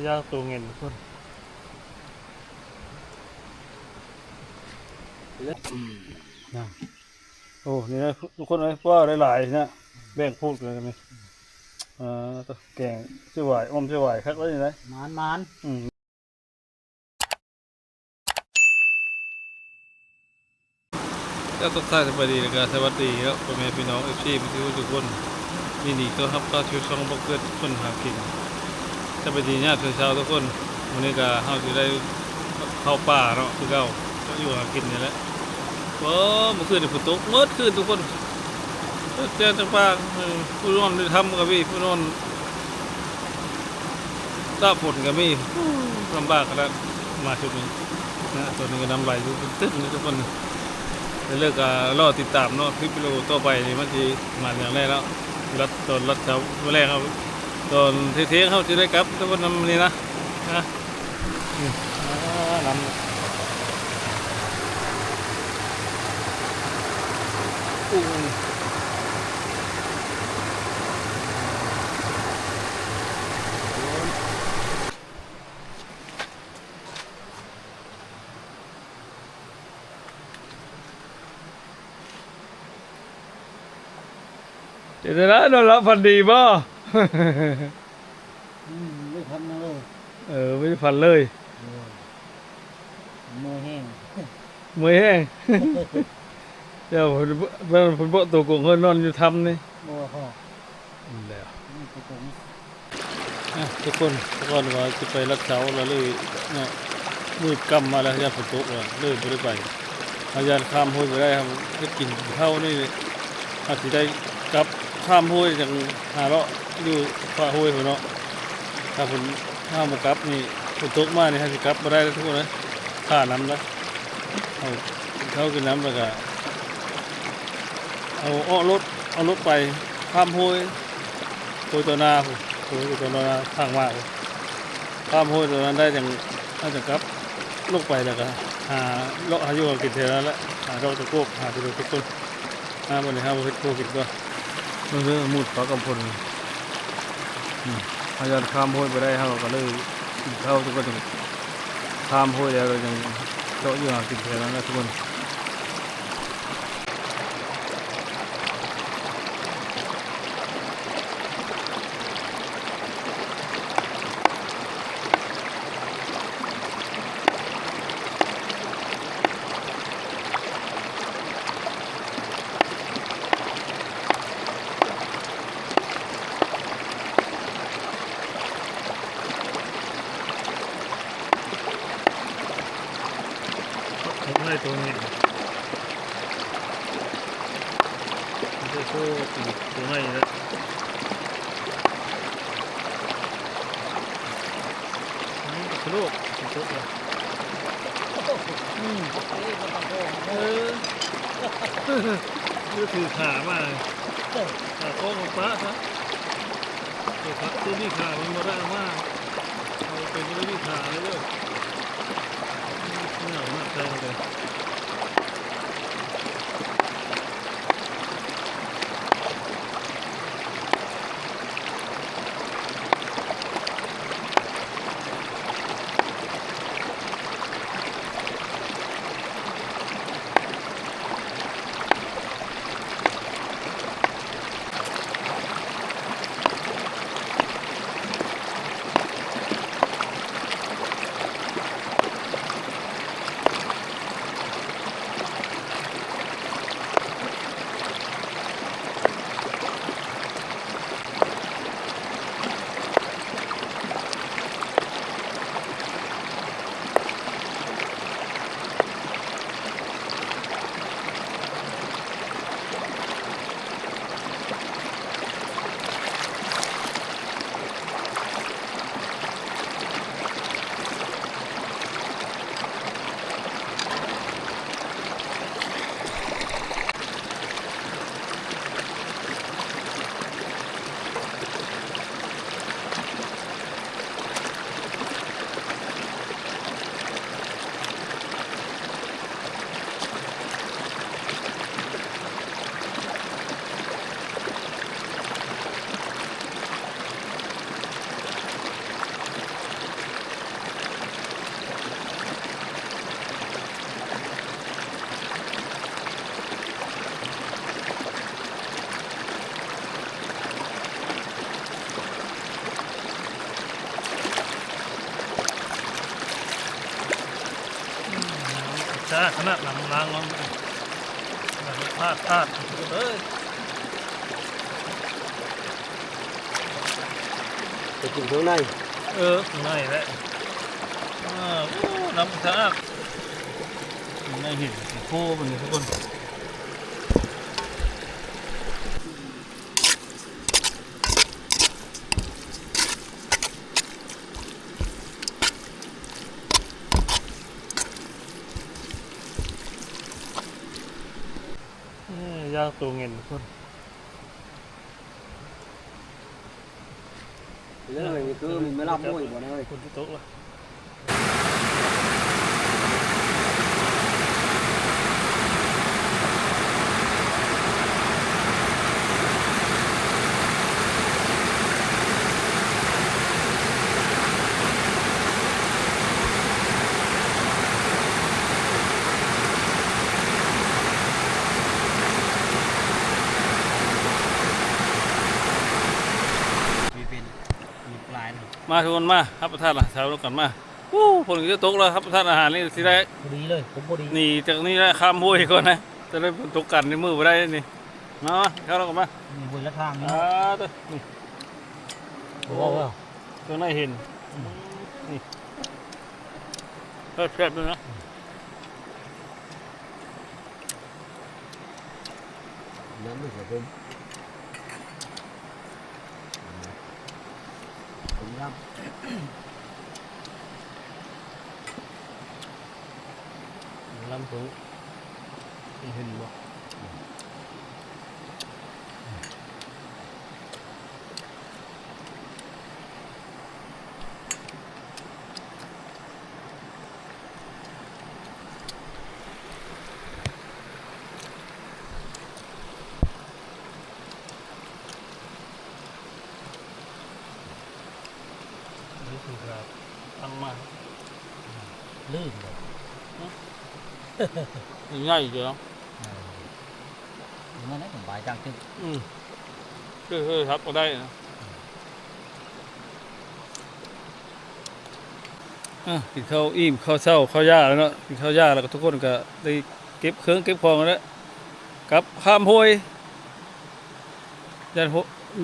ຍ່າງໂຕເງິນທຸກຄົນ. ນະ ໂອ້ ນີ້ນະທຸກຄົນເອີຍ ວ້າວ ຫຼາຍໆນະ ແບ່ງພູດກັນນະ. ອ່າ ແກງໃສ່ຫວາຍ ອ່ອມໃສ່ຫວາຍ ຄັກເລີຍນີ້ນະ ໝານໆ. ອືມ ເຈົ້າທັກທາຍສະບາຍດີ ແລ້ວກະສະຫວັດດີເນາະ ພໍ່ແມ່ພີ່ນ້ອງ ເອັຟຊີ ເບິດທຸກຄົນ. ຍິນດີຕ້ອນຮັບເຂົ້າສູ່ຊ່ອງບໍ່ເກີດຄົນຫາກິນ. ສະບາຍດີຍາມເຊົ້າໆທຸກຄົນ. ມື້ນີ້ກະເຮົາຊິໄດ້ເຂົ້າປ່າເນາະ ຄືເກົ່າ ເຂົ້າຢູ່ຫາກິນນີ້ແຫຼະ. ໂອ້ ເມື່ອຄືນນີ້ຝົນຕົກໝົດຄືນທຸກຄົນ ເບິດແຈ້ງຕ່າງໆ. ເອີ ຜູ້ນອນຢູ່ຖ້ຳກະມີ ຜູ້ນອນ ຕາກຝົນກະມີ. ໂອ້ ລຳບາກຂະໜາດມາຊຸດນີ້ນະ. ຕອນນີ້ກະນ້ຳໄຫຼຢູ່ຕຶກໆນີ້ທຸກຄົນ. ແລ້ວກະລໍຕິດຕາມເນາະ ຄລິບວິດີໂອຕໍ່ໄປນີ້ ມັນຊິມາແນວໃດເນາະ. ລັດ ຕອນລັດເຊົ້າມື້ແລງເຮົາ ຕອນທ່ຽງໆເຮົາຊິໄດ້ກັບທຸກຄົນນຳນີ້ນະ. ນະ ອືມ ອ່າ ນ້ຳ ໂອ້ຍ. ເປັນຈັ່ງໃດ ນອນຫຼັບຝັນດີບໍ່? ອືມ ບໍ່ໄດ້ຝັນເລີຍ. ເອີ ບໍ່ໄດ້ຝັນເລີຍ. ໂດຍ ເມື່ອຍແຮງ ເມື່ອຍແຮງ. ເຈົ້າ ເພິ່ນ ເພິ່ນ ເພິ່ນບໍ່ ໂຕກົງເພິ່ນນອນຢູ່ຖ້ຳນີ້. ບໍ່ພໍ ນັ້ນແຫຼະ ອືມ ໂຕກົງ. ອ່ະ ທຸກຄົນ ກ່ອນວ່າຊິໄປລັດເຊົ້າລະເລີຍເນາະ ມືດຄ່ຳມາແລ້ວ ຢ້ານຝົນຕົກລະເລີຍບໍ່ໄດ້ໄປ. ເຮົາຢ້ານຂ້າມຫ້ວຍບໍ່ໄດ້ ເຮົາເຮັດກິນເຂົ້ານີ້ ເຮົາຊິໄດ້ກັບຂ້າມຫ້ວຍຈັ່ງຫາເລາະຢູ່ປາກຫ້ວຍພຸ້ນເນາະ. ຖ້າຝົນ ຖ້າເຮົາບໍ່ກັບນີ້ ຝົນຕົກມານີ້ ເຮົາຊິກັບບໍ່ໄດ້ເລີຍທຸກຄົນເອີຍ ຂ້ານ້ຳເດີ. ເອົາ ເຂົ້າກິນນ້ຳ ແລ້ວກະເອົາ ເອົາລົດ ເອົາລົດໄປຂ້າມຫ້ວຍ ຫ້ວຍຕໍ່ໜ້າພຸ້ນ ໂອ້ຍ ຫ້ວຍຕໍ່ໜ້າ ທາງມາພຸ້ນ ຂ້າມຫ້ວຍຕົວນັ້ນໄດ້ຈັ່ງ ເຮົາຈັ່ງກັບລົງໄປ ແລ້ວກະຫາເລາະຫາຢູ່ຫາກິນແຖວນັ້ນແຫຼະ ຫາດອກຕະໂກກ ຫາທີ່ເດີທຸກຄົນ. ອ່າ ບັດນີ້ເຮົາເຮັດຄົວກິນກ່ອນ. ເບິ່ງເດີ ມືດຟ້າກຳຝົນ. ອືມ ເຮົາຢ້ານຂ້າມຫ້ວຍບໍ່ໄດ້ ເຮົາກະເລີຍກິນເຂົ້າ ທຸກຄົນ. ຂ້າມຫ້ວຍແລ້ວ ເຮົາຍັງເຈາະຢູ່ຫາກິນແຖວນັ້ນແຫຼະທຸກຄົນ. ເຮັດໄດ້ໂຕນີ້ ເຮັດໂຕໂຕໃຫຍ່ແລ້ວ. ອືມ ກະໂລກ ຕົກແລ້ວ. ອືມ ເອີ ຖືຂາມາ ຂາຂອງປະຊະ. ໂຕຂາ ໂຕນີ້ຂາມັນບໍ່ໄດ້ເອົາມາ ເອົາເປັນໂຕນີ້ຂາເລີຍເດີ. ອືມ ເອົາມາໃສ່ເລີຍ. ສະອາດຂະໜາດ ນ້ຳລ້າງມັນ ພາດ ພາດ ເອີຍ ໄປກິນເຄື່ອງໃນ ເອີ ເຄື່ອງໃນແຫຼະ ເອີ ໂອ້ ນ້ຳສະອາດ ໄດ້ເຫັນໂຄມັນນີ້ທຸກຄົນ. ເອີ ຢາກໂຕເງິນພຸ້ນ ເລີຍ ຄືແມ່ນລາບໂອ້ຍບໍ່ນະເອີຍ ຝົນຊິຕົກລະ. ມາທຸກຄົນມາ ຮັບປະທານລະ ເຊົານຳກັນມາ. ໂອ້ ຝົນກໍຈະຕົກແລ້ວ ຮັບປະທານອາຫານນີ້ຊິໄດ້ ພໍດີເລີຍ ຜົມພໍດີ ໜີຈາກນີ້ແຫຼະ ຂ້າມຫ້ວຍກ່ອນນະ ຈະໄດ້ຝົນຕົກກັນໃນມື້ບໍ່ໄດ້ນີ້ ມາ ມາ ເຂົ້ານຳກັນມາ ນີ້ຫ້ວຍລະທາງນີ້ ອ່າ ເດີ ນີ້ ໂອ້ ເອົາ ເອົາ ເຄື່ອງໃນເຫັນ ອືມ ນີ້ ແຊບໆເລີຍນະ. ນ້ຳມັນກະເປັນ ເປັນນ້ຳ ນ້ຳເພິ່ງ ເຫັນບໍ່? ນີ້ຄືວ່າຕັ້ງມາ ລື່ນເລີຍ ຫຶ ໃຫຍ່ເດີ ເອີ ມັນໄດ້ສະບາຍຈັງ ອືມ ຄື ຄືຮັບບໍ່ໄດ້ນະ. ອ່າ ກິນເຂົ້າອີ່ມ ເຂົ້າເຊົ້າ ເຂົ້າຢາແລ້ວເນາະ ກິນເຂົ້າຢາແລ້ວກໍທຸກຄົນກໍໄດ້ເກັບເຄື່ອງເກັບຂອງແລ້ວ ກັບຂ້າມຫ້ວຍ ຢ້ານ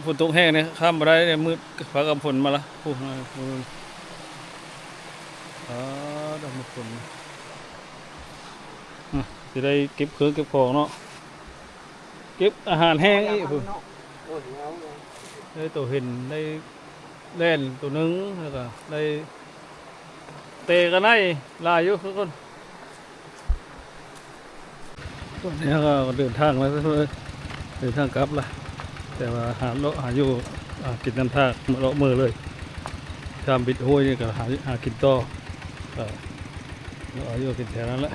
ຝົນຕົກແຮງເດ້ ຂ້າມບໍ່ໄດ້ເດ້ ມືດຟ້າກັບຝົນມາລະ ໂອ້ ອາ ດອກໝາກຝົນ ອ່າ ຊິໄດ້ເກັບເຄື່ອງເກັບຂອງເນາະ ເກັບອາຫານແຫ້ງອີກພຸ້ນ ໄດ້ໂຕເຫັນ ໄດ້ແລ່ນໂຕໜຶ່ງ ແລ້ວກໍໄດ້ ແຕ່ກໍໄດ້ຫຼາຍຢູ່ທຸກຄົນ ຕອນນີ້ເຮົາກໍເດີນທາງແລ້ວ ເດີນທາງກັບລະ ແຕ່ວ່າຫາເລາະຫາຢູ່ຫາກິນນຳທາງ ເລາະເມືອເລີຍ ຂ້າມບິດຫ້ວຍນີ້ກໍຫາ ຫາກິນຕໍ່ ກໍເລາະຫາຢູ່ກິນແຖວນັ້ນແຫຼະ.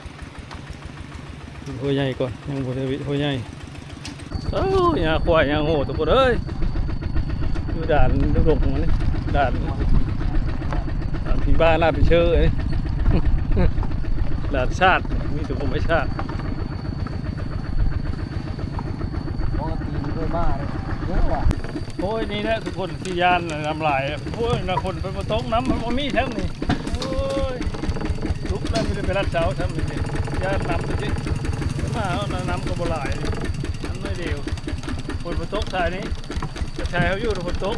ຫ້ວຍໃຫຍ່ກ່ອນ ຍັງບໍ່ໄດ້ວິດຫ້ວຍໃຫຍ່ ເອີ ຫຍ້າຄວາຍຫຍ້າງົວທຸກຄົນເອີຍ ຢູ່ດ່ານດົງນີ້ ດ່ານ ດ່ານຜີບ້າ ດ່ານຜີເຊີ ດ່ານຊາດ ມີແຕ່ຜົມໄມ້ຊາດ ໂອ້ຍ ນີ້ແຫຼະທຸກຄົນທີ່ຢ້ານນະ ນ້ຳຫຼາຍ ໂອ້ຍ ນະ ຝົນໄປບໍ່ຕົກ ນ້ຳມັນບໍ່ມີແທ້ນີ້ ໂອ້ຍ ຫຼຸບແລ້ວ ຊິໄດ້ໄປລັດເຊົາຊ້ຳນີ້ ຢ້ານນ້ຳຊິ ມາເຮົານະ ນ້ຳກໍບໍ່ຫຼາຍ ນ້ຳໜ້ອຍດຽວ ຝົນບໍ່ຕົກສາຍນີ້ ແຕ່ສາຍເຮົາຢູ່ນະ ຝົນຕົກ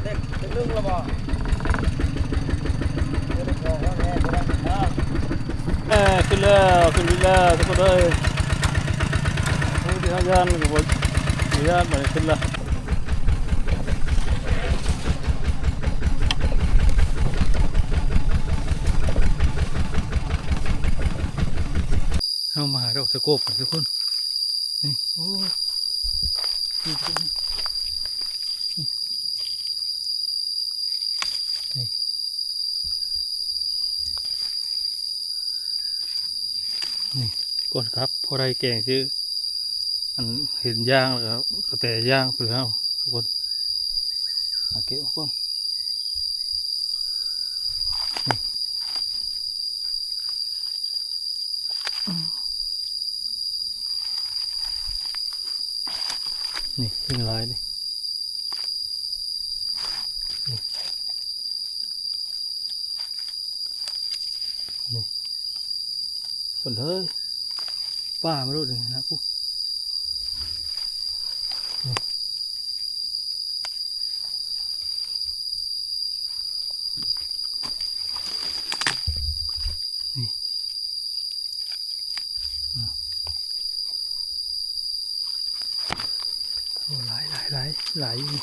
ເດັກ ເດັກໜຶ່ງແລ້ວບໍ່? ເອີ ຂຶ້ນແລ້ວ ຂຶ້ນບິດແລ້ວທຸກຄົນເອີຍ ໂອ້ຍ ທີ່ເຮົາຢ້ານກໍບໍ່ ບໍ່ຢ້ານ ບາດນີ້ຂຶ້ນລະ ເຮົາມາຫາດອກຕະໂກບກັນທຸກຄົນ ນີ້ ໂອ້ ນີ້ ນີ້ ນີ້ ກ່ອນກັບ ພໍໄດ້ແກງຊື່ ອັນເຫັນຢ່າງແລ້ວກໍກະແຕຍ່າງໄປເລີຍເຮົາທຸກຄົນ ມາເກັບເອົາກ່ອນ ນີ້ ນີ້ ນີ້ ນີ້ ນີ້ ນີ້ ພຸ້ນເດີ ປ່າມາໂລດນີ້ນະ ພຸ້ນ ນີ້ ໂອ້ ຫຼາຍ ຫຼາຍ ຫຼາຍ ຫຼາຍຢູ່ ນີ້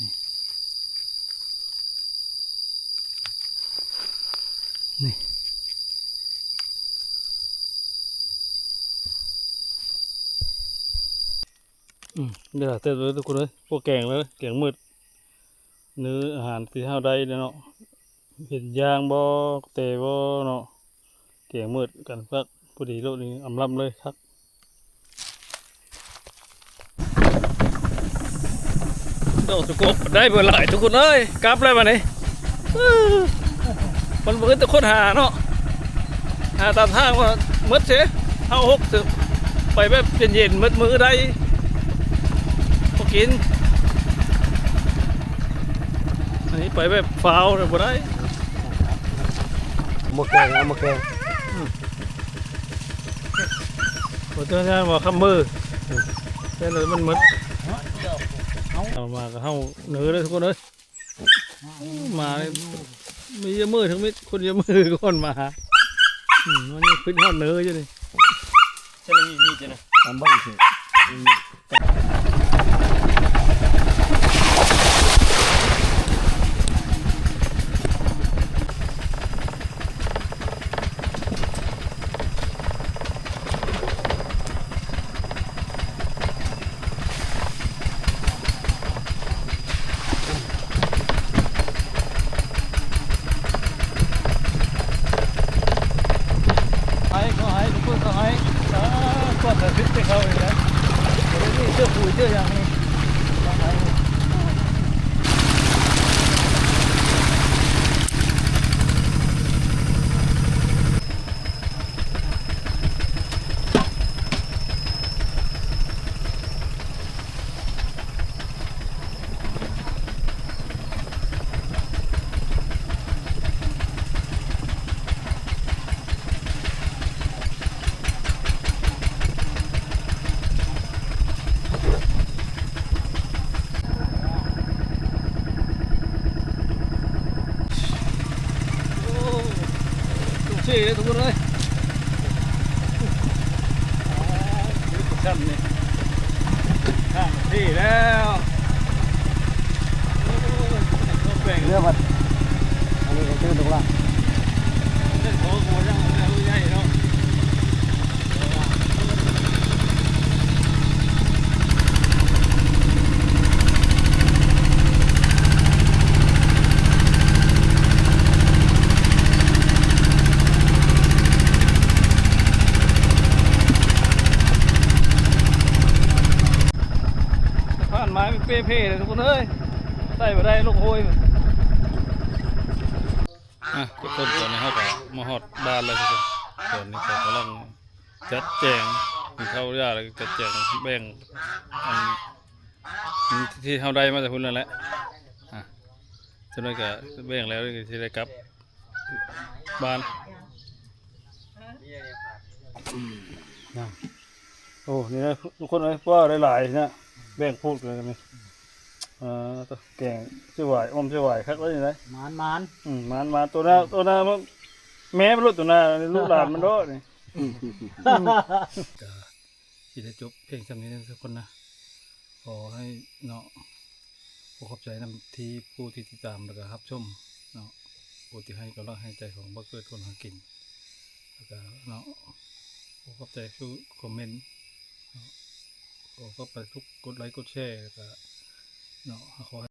ນີ້ ນີ້ ອືມ ເວລາເຕີບເລີຍທຸກຄົນເອີຍ ພວກແກງເລີຍ ແກງມືດ ເນື້ອອາຫານທີ່ເຮົາໄດ້ເນາະ ເຫັນຢ່າງບໍ່ ແຕ່ບໍ່ເນາະ ແກງມືດກັນຄັກ ພໍດີໂລດນີ້ ອຳລຳເລີຍ ຄັກ ດອກສະກົບໄດ້ບໍ່ຫຼາຍທຸກຄົນເອີຍ ກັບແລ້ວບາດນີ້ ມັນບໍ່ຄືແຕ່ຄົ້ນຫາເນາະ ຫາຕາມທາງວ່າໝົດເສຍ ເຮົາຫົກເສຍ ໄປແບບເຢັນໆ ໝົດມື້ໄດ້ ບໍ່ກິນ ອັນນີ້ໄປແບບຟາວບໍ່ໄດ້ ເອົາມາແກງ ເອົາມາແກງ ອືມ ບໍ່ເຈົ້າຍ່າງວ່າຄຳມື ແຕ່ລະມັນໝົດ ເອົາມາກໍເຮົາເໜີເດີທຸກຄົນເອີຍ ມານີ້ມີເຍາະມືທັງມິດ ຄົນເຍາະມືກ່ອນມາ ອືມ ມັນມີພິດຮອດເໜີຢູ່ນີ້ ເຈົ້າລະມີມີດຢູ່ນະ ອຳເບິ່ງຊິ ໃຫ້ເຂົາໃຫ້ ທຸກຄົນເຂົາໃຫ້ ສາທຸ ກວດສາທິດໃຫ້ເຂົານີ້ແຫຼະ ບໍ່ໄດ້ມີເຊື້ອປູເຊື້ອຫຍັງນີ້ ໂອ້ ສູງເຊເລີຍທຸກຄົນເອີຍ ຂຶ້ນຊັ້ນນີ້ ທາງເພແລ້ວ ໂອ້ຍ ແປງ ເຮືອບັດ ອັນນີ້ກໍຄືລູກຫຼານ ເส้ນທາງກໍຍັງໃຫຍ່ເນາະ. ຜ່ານມາເປັນເປ່ເພເລີຍທຸກຄົນເອີຍ ໃສ່ບໍ່ໄດ້ ລົງໂຮຍ. ອ່ະ ທຸກຄົນ ຕອນນີ້ເຮົາກໍມາຮອດບ້ານແລ້ວທຸກຄົນ ຕອນນີ້ເຂົາກຳລັງຈັດແຈງ ກິນເຂົ້າຢາແລ້ວຈັດແຈງແບ່ງ ອັນທີ່ເຮົາໄດ້ມາແຕ່ພຸ້ນນັ້ນແຫຼະ ອ່ະ ສ່ວນນັ້ນກໍແບ່ງແລ້ວ ຊິໄດ້ກັບບ້ານ ອືມ ໂອ້ ນີ້ນະ ທຸກຄົນເອີຍ ເພາະວ່າໄດ້ຫຼາຍນະ ແບ່ງພູດກັນນີ້ ອ່າ ແກງເສຍຫວາຍ ອ່ອມເສຍຫວາຍ ຄັກເລີຍນີ້ນະ ໝານໆ ອືມ ໝານໆ ໂຕໜ້າ ໂຕໜ້າ ແມ່ມັນໂລດ ໂຕໜ້າ ລູກຫຼານມັນໂລດນີ້ ກໍຊິໄດ້ຈົບພຽງສ່ຳນີ້ເດີທຸກຄົນນະ ຂໍໃຫ້ເນາະ ຂໍຂອບໃຈນຳທີ່ຜູ້ທີ່ຕິດຕາມ ແລ້ວກໍຮັບຊົມເນາະ ຜູ້ທີ່ໃຫ້ກຳລັງແຮງໃຈຂອງບໍ່ເກີດຄົນຫາກິນ ແລ້ວກໍເນາະ ຂໍຂອບໃຈທຸກຄອມເມັນເນາະ ຂໍຂອບໃຈທຸກກົດໄລກົດແຊ ແລ້ວກໍເນາະ ຂໍໃຫ້